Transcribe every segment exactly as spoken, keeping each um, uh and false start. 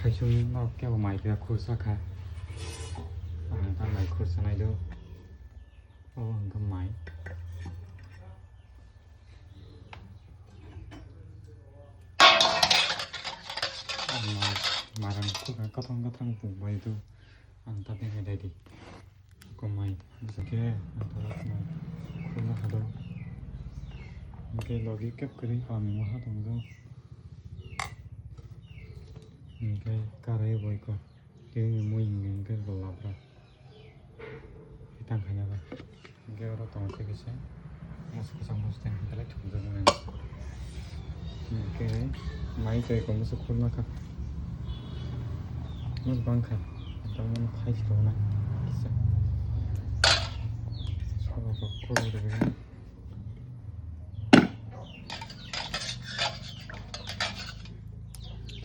Khaisung norok kebo mai pia khursa kha. Ang ta mai khursa nai do. O hwnkhe mai. Ang mai marang khursa kathang kathang pung bai do. Ang ta tengwi dai di. Komai, bwswk khe ang tabuk mai khulna hado. Hwnkhe logi kep kwrwi pami waha tongjago. Hwnkhe karai boiko, tini mui hwnkhe labra. Tang khaina ba. Hwnkhe oro tongo tei kisa. Masa kwchang masa tei belai thumjak mani. Hwnkhe mai tei ko masa khulna kha. Mas bang kha. Tamo no khai si rwna kisa. Sabo ko khulna rwna.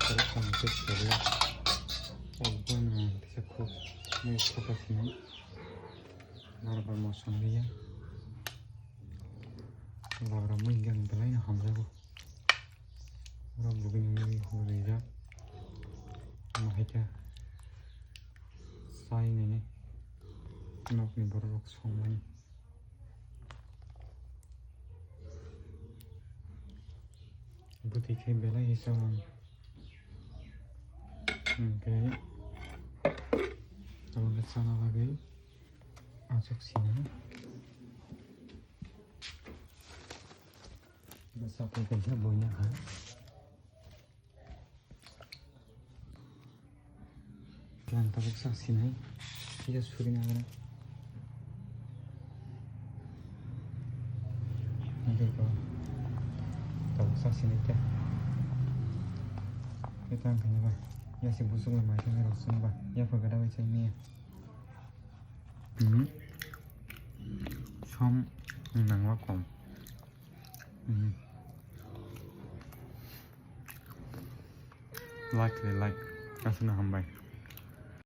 Sabo tamo khe sabo. Sabo no kisa khuk. Mai khuk asina. Bar bar moso nangya. Labra mui hwnkhe ang belai no hamjago. Oro bugui ni mui hwnwi rijak. Omo hai khe sai nini nokni borok rok songmani. Bwtwi khe belai khe chao ang. Hwnkhe abo khe chana bagwi. Aswk sinai. Bwsa khe kaisa boina kha. Khe ang tabuk sak sinai. Kisa suri nangani. Hwnkhe ko tabuk sak sinai khe. Khe tang khe ba. Yasi busuk bai mai thangwi rok chwng ba. Yapha gada bai chai mia. Mhm. Som nangma kom. Mhm. Like le like. Aswkno hambai.